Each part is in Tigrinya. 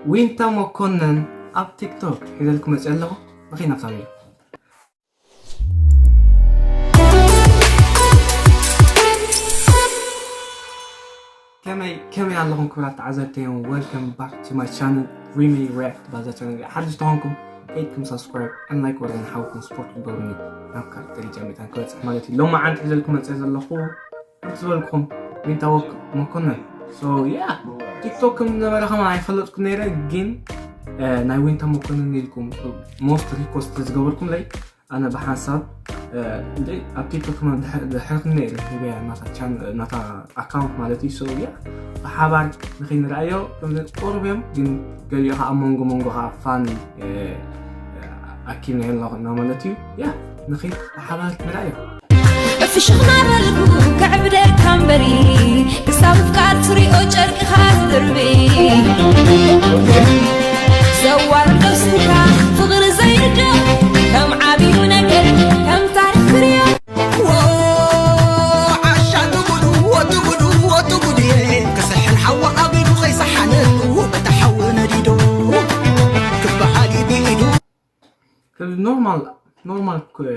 ዊንታ መኮነን ኣብ ቲክቶክ ሒዘልኩም መፅእ ኣለኹ። ንኸይናፍታ ቪድዮ። ከመይ ከመይ ኣለኹም ክቡራት ተዓዘብተይ? Welcome back to my channel, Remy React። ባዛ ቻነል ሓድሽ ተኾንኩም ከይድኩም ሳብስክራይብ and ላይክ ወረን ሓውኩም ስፖርት ግበሩኒ ናብ ካርተል ጃሚታን ክበፅሕ ማለት እዩ። ሎማዓንቲ ሒዘልኩም መፅእ ዘለኹ ከምቲ ዝበልኩም ዊንታ ወክ መኮነን። So yeah, ቲክቶክ ከም ዝነበረ ከማ ኣይፈለጥኩ ነይረ፣ ግን እ፣ ናይ ዊንታ መኮነን ኢልኩም most request ዝገበርኩምለይ ኣነ ብሓንሳብ እ፣ እንደ ኣብ ቲክቶክ ከማ ድሕር- ድሕርኩም ነይረ ሂበያ ናታ ቻን ናታ ኣካውንት ማለት እዩ። So yeah, ብሓባር ንኸይንረኣዮ ከምዚ ቁሩብ እዮም፣ ግን ገሊኡ ከዓ ኣብ መንጎ መንጎ ከዓ ፋን እ፣ ኣኪብና ኣለኹና ማለት እዩ። Yeah, ንኸይድ ብሓባር ንረኣዮ። ፍሽኽ ናበልኩ ከዕብደካ እምበሪ፣ ክሳብ ፍቃር ትሪኦ ጨርቅኻ ትድርቢ። ዘዋርዶ ስንካ ፍቕሪ ዘይርድኦ፣ ከም ዓብዩ ነገር ከም ታሪኽ ክሪኦ። ዓሻ ትጉዱ፣ ትጉዱ፣ ትጉዱ፣ ክስሕን ሓዋ ኣቢሉ ከይሰሓነ፣ በታ ሓዊ ነዲዶ፣ ክበሃል እዩ ብኢዱ። ከምዚ ኖርማል ኖርማል ኮ-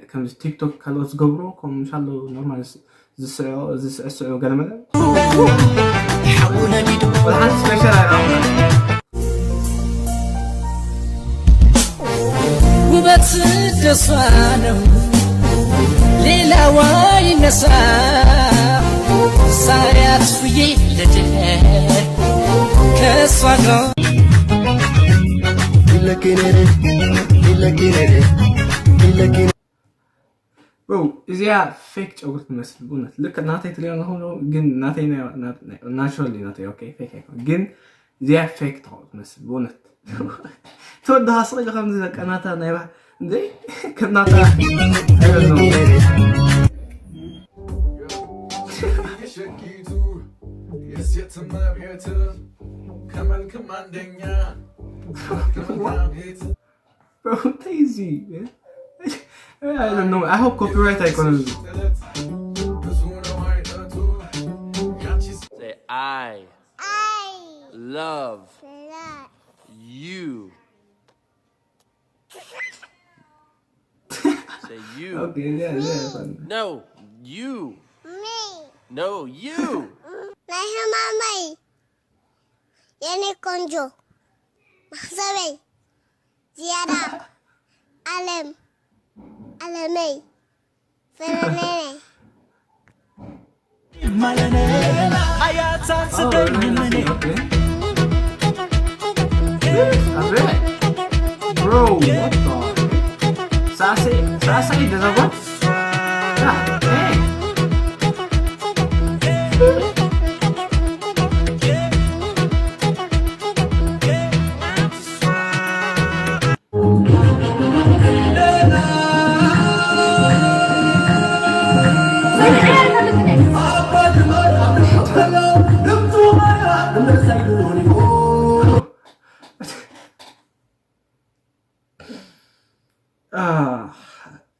ከምዚ ቲክቶክ ካልኦት ዝገብሮ ከም ምሻሎ ኖርማል ዝስ- ዝስዕስዑ ገለመለ ሓዊ ነዲዱ ወላ ሓንቲ ስፔሻል ኣይረኣኹን። ውበት ደስታ ነው ሌላዋ ይነሳ ሳያት ፍዬ ልደር ከእሷ ጋር ብሮ እዚኣ ፌክ ጨጉሪ ትመስል ብእውነት ልክ ናተይ ትሪኦ ኣለኹ ግን ናተይ ናቹራሊ ናተይ ኦኬ ፌክ ኣይኮን ግን እዚኣ ፌክ ተኸው ትመስል ብእውነት ተወድሃ ስቕ ኢሉ ከምዚ በቃ ናታ ናይ ባህ እንዴ ከም ናታ የሸኪቱ የሴትማ ቤት ከመልክም አንደኛ እንታይ እዚ I hope copyright ኣይኮነን እዚ ብዙ ነው አይነቱ ያንቺ Say I love you. Say you. Okay, yeah, yeah, fine. No, you. Me, No, you. ናይ ህማመይ የኔ ቆንጆ መኽሰበይ ዝያዳ ዓለም ዓለመይ ፈረነነ ማለነ አያሳስበኝም እኔ Okay. Bro, what the? Sassy, sassy, does that work? Yeah, hey.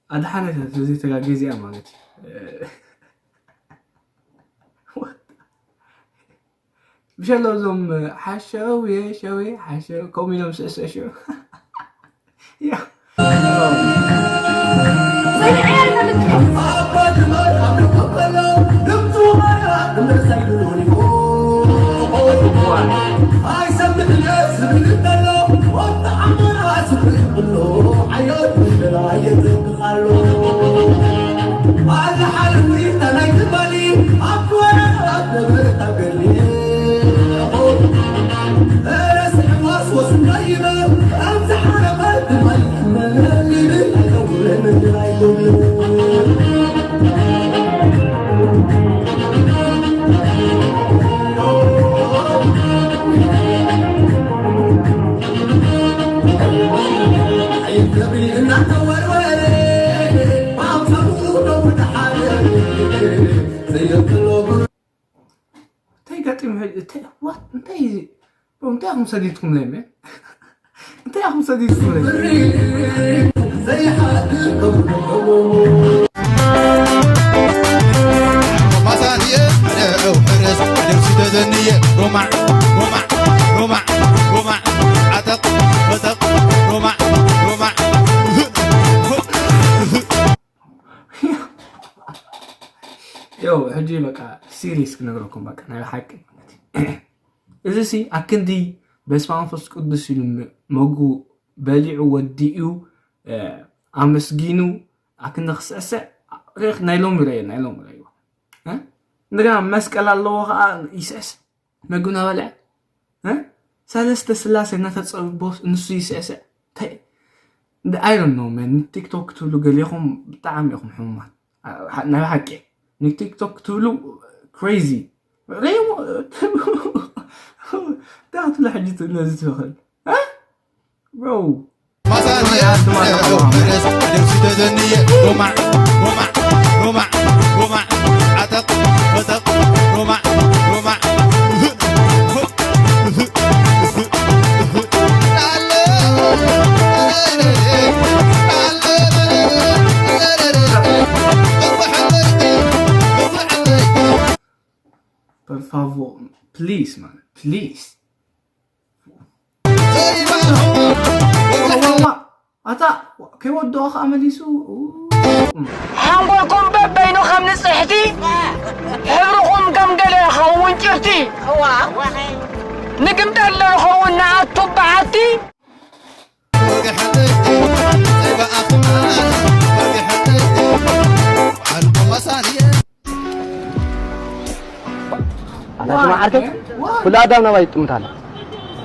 ኣድሓነት እዚ ተጋጊ እዚኣ ማለት እዩ። ብሸሎ እዞም ሓሸው የሸው ሓሸው ከምኡ ኢሎም ስዕስዕ ሽዑ ያ እንታይ ገጢሙ ሕጂ እንታይ ዋት እንታይ እዚ እንታይ ኣኹም ሰዲድኩም ለይ መን እንታይ ኣኹም ሰዲድኩም ለይ ማሳንየ ሕረስ ደርሲ ተዘንየ ሮማዕ ሮማዕ ሮማዕ ሮማዕ ሕጂ በቃ ሲሪየስ ክነግረኩም በቃ ናይ ሓቂ ማለት እዩ። እዚ ሲ ኣክንዲ በስመ ኣብ መንፈስ ቅዱስ ኢሉ መጉ በሊዑ ወዲኡ ኣመስጊኑ ኣክንዲ ክስዕስዕ ሬክ ናይ ሎሚ ረየ ናይ ሎሚ ረይዎ። እንደገና መስቀል ኣለዎ ከዓ ይስዕስ መግቢ እናበልዐ ሰለስተ ስላሴ እናተፀብቦ ንሱ ይስዕስዕ። እንታይ I don't know man። ንቲክቶክ ትብሉ ገሊኹም ብጣዕሚ ኢኹም ሕሙማት። ናይ ሓቂ ንቲክቶክ ትብሉ ክሬዚ ሬሞ ትብሉ ሕጂ ነዚ ትኽእል ብሮ ፕሊስ ማለት ፕሊስ ኣታ ከይወድኦ ከዓ መሊሱ ሓንጎልኩም በበይኑ ከም ንፅሕቲ ሕብርኹም ከም ገለ ከም ውንጭርቲ ንግምጠሎ ንኸውን ንኣቱ በዓቲ ኣታ ስማ ዓርከይ ኩሉ ኣዳም ናባይ ይጥምት ኣለ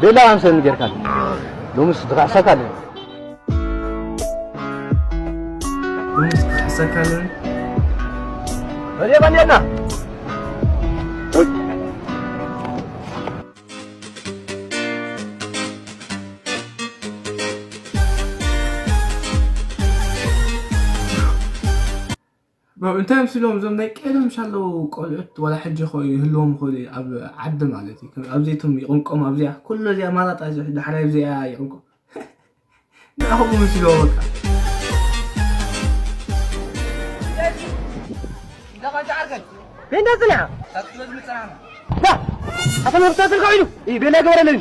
ቤላ ኣምሰል ጌርካ ኣለ ሎምስ ዝካዕሰካ ኣለ ሎምስ ክካዕሰካ ኣለ በል በል የና እንታይ ምስሎም እዞም ናይ ቀደም ሻለው ቆልዑት ዋላ ሕጂ ይህልዎም ይኽእሉ ኣብ ዓዲ ማለት እዩ ኣብዚቶም ይቕንቆም ኣብዚኣ ኩሉ እዚኣ ማላጣ ዳሕራይ ኣብዚኣ ይቕንቆም ንኣኹም ምስልዎ በቃ ቤንዳ ጽንዓ ኣታ መብታትልካ ኢሉ ቤላ ገበረለኒ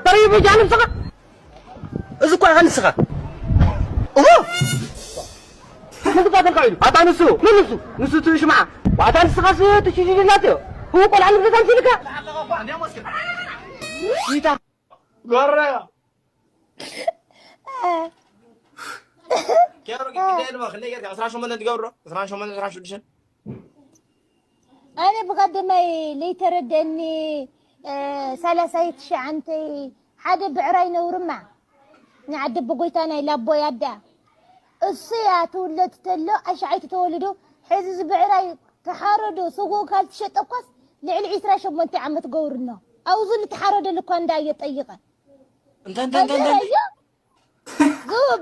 ጠሪቡ ጃ ንስኻ እዚ እኮ ኢኻ ንስኻ እሞ መግባተልካ ኢሉ ኣታ ንሱ መን ንሱ ንሱ እቲ ሽምዓ ኣታ ንስኻስ እቲ ሽሽሽላት እዮ እው ቆልዓ ንብረት ኣምሲልካ ጎረዮ ኬሮ ግዳይ ድማ ክንደይ ጌርካ ዕስራን ሸሞንተን ትገብሮ ዕስራን ሸሞንተን ዕስራን ሽዱሽተን ኣነ ብቀደማይ ለይተረደኒ ሰላሳይ ትሽዓንተይ ሓደ ብዕራይ ነውርማ ንዓዲ ብጎይታ ናይ ላቦይ ኣዳ እሱ ያ ትውለድ ተሎ ኣሻዓይቲ ተወልዶ ሕዚ ዝብዕራይ ተሓረዶ ስጉኡ ካብ ትሸጠ እኳስ ልዕሊ ዒስራ ሸሞንተ ዓመት ገብርኖ ኣብዙ ልተሓረደሉ እኳ እንዳ እየ ጠይቐ እንታይ እንታይ እንታይ እንታይ ዙብ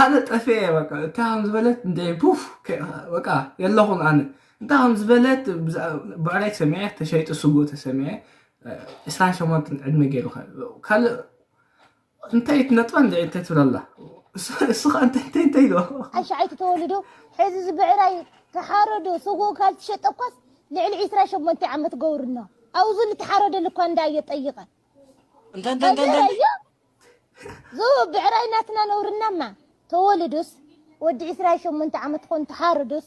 ኣነ ጠፍኤ በቃ እንታይ ከም ዝበለት እንደ ፑፍ በቃ የለኹን ኣነ እንታይ ከም ዝበለት ብዕራይ ሰሚዐ ተሸይጡ ስጉኡ ተሰሚዐ ዕስራን ሸሞንተን ዕድመ ገይሩ ካልእ እንታይ እቲ ነጥባ እንደ እንታይ ትብል ኣላ እሱ ከ እንታይ እንታይ እንታይ ኢሉ ኣሻዓይቲ ተወልዶ ሕዚ ዝብዕራይ ተሓረዶ ስጉኡ ካብ ትሸጠ እኳስ ልዕሊ ዒስራ ሸሞንተ ዓመት ገብርኖ ኣብዙ ልተሓረደሉ እኳ እንዳ እየ ጠይቐ እንታይ እንታይ እንታይ እንታይ ዙ ብዕራይ ናትና ነውርናማ ተወልዱስ ወዲ ዕስራ ሸሞንተ ዓመት ኾን ተሓርዱስ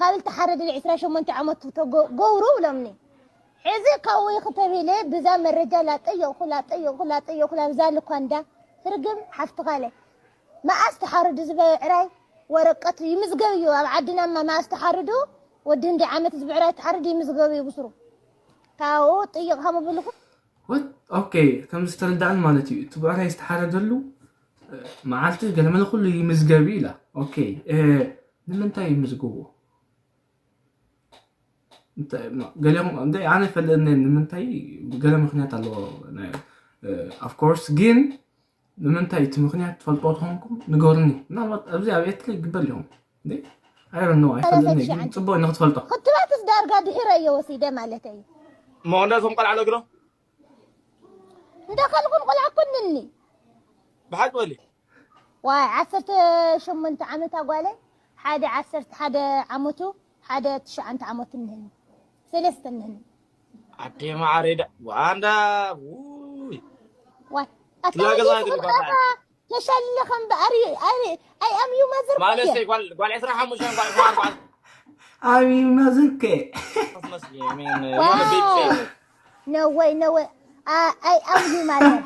ካብ ልተሓረደ ዕስራ ሸሞንተ ዓመቱ ገብሩ ብሎምኒ ሕዚ ካብኡ ይኽተቢለ ብዛ መረጃ ላጠየቕኩ ላጠየቕኩ ላጠየቕኩ ላብዛ ልኳንዳ ትርግም ሓፍትኻለ መኣስ ተሓርዱ ዝበ ዕራይ ወረቀቱ ይምዝገብ እዩ ኣብ ዓድናማ መኣስ ተሓርዱ ወዲ ህንዲ ዓመት እዚ ብዕራይ ተሓርዱ ይምዝገብ እዩ ብስሩ ካብኡ ጥይቕ ከም ብልኹ ወት ኦኬ ከም ዝተረዳእን ማለት እዩ እቲ ብዕራይ ዝተሓረደሉ መዓልቲ ገለመለ ኩሉ ይምዝገብ ኢላ ኦኬ ንምንታይ ይምዝግብዎ ገሊኹም እንደ ኣነ ይፈልጥ እነ ንምንታይ ገለ ምክንያት ኣለዎ of course ግን ንምንታይ እቲ ምክንያት ትፈልጥዎ ተኾንኩም ንገሩኒ ምናልባት ኣብዚ ኣብ ኤርትራ ይግበር ኣለኹም እንዴ I don't know ኣይፈልጥን ግን ጽቡቅ ንክትፈልጦ ክትባትስ ዳርጋ ድሕረ እየ ወሲደ ማለተይ እሞ እንዳ እቶም ቆልዓ ነግሮ እንዳ ካልኩም ቆልዓ ኩንኒ ብሓቂ በሊ ዋይ ዓሰርተ ሸሞንተ ዓመታ ጓለይ ሓደ ዓሰርተ ሓደ ዓመቱ ሓደ ትሽዓንተ ዓመቱ እኒህኒ ሰለስተ እኒህኒ ኣዴ ማዓረይ ዳ ዋንዳ ውይ ዋይ ኣታ ትላገዛ ወዲስ ግን ክብራታ ባታ። ተሻልለኸ እምበኣር ኣይ ኣም ዩ ማዘር ማለት ጓል ጓል ዕስራ ሓሙሽተ ጓል ዕስራ ኣርባዕተ ኣብ ይመዝከ መስሊ I mean Wow. No way, no way. I, I am you, mother.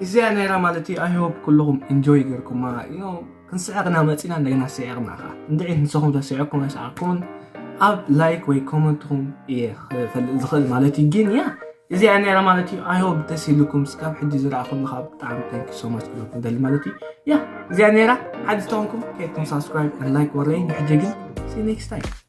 እዚኣ ነይራ ማለት እዩ። I hope ኩልኹም ኢንጆይ ገርኩማ። You know ክንስዕቕና መፂና እንደገና ስዒቕና ኸ እንድዒ ንስኹም ተስዒቕኩም ኣይሰዓቕኩምን ኣብ ላይክ ወይ ኮመንትኹም እየ ክፈልጥ ዝኽእል ማለት እዩ። ግን ያ እዚኣ ነይራ ማለት እዩ። I hope ደስ ኢልኩም ስካብ ሕጂ ዝረኣኹም ካብ ብጣዕሚ thank you so much ክብለኩም ደሊ ማለት እዩ። ያ እዚኣ ነይራ ሓዲ ዝተኾንኩም ከይትኩም ሳብስክራይብ ላይክ ወረይ ንሕጂ ግን see you next time።